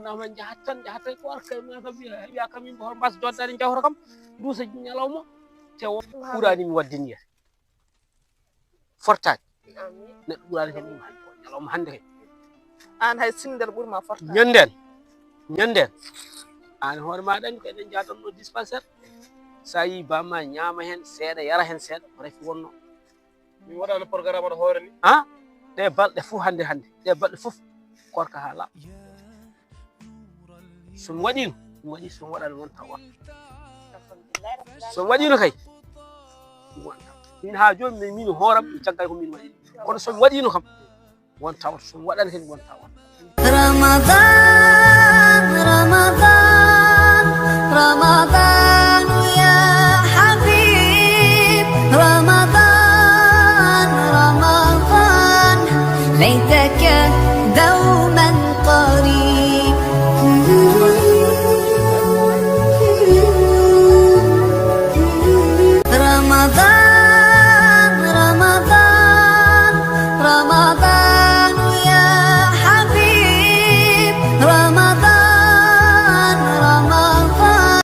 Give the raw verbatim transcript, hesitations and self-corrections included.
Nama jahat tan, jahat tan ko arka ma kam wiya, wiya kam yimɓe hoto mbas doddani jawta kam, duusa ñalawma, te o ɓurani mi waddiniyere. Fortaani. Amin. Neɗɗo ɓurani kam ɗum hannde, ko ñalawma hannde kay. An hay sindel ɓurma fortaani. Ñanden, ñanden. An hoore maɗa anndi ko eɗen jaatanno dispensaire. Sa yi bamma ñaama heen seeɗa, yara heen seeɗa, ko rafi wonno. Min waɗano programme oɗo hoore ni. Ha? Ɗe balɗe fof hannde, hannde. Ɗe balɗe fof korka ha laaɓa. So mi waɗino, mi waɗi, so mi waɗano wonta on. So mi waɗino kay, wonta. Min ha joni, min, min hooram, mi jaggay ko min waɗi. Kono so mi waɗino kam, wonta on. So mi waɗani kadi, wonta on. رمضان، رمضان، رمضان يا حبيب. رمضان، رمضان، ليتك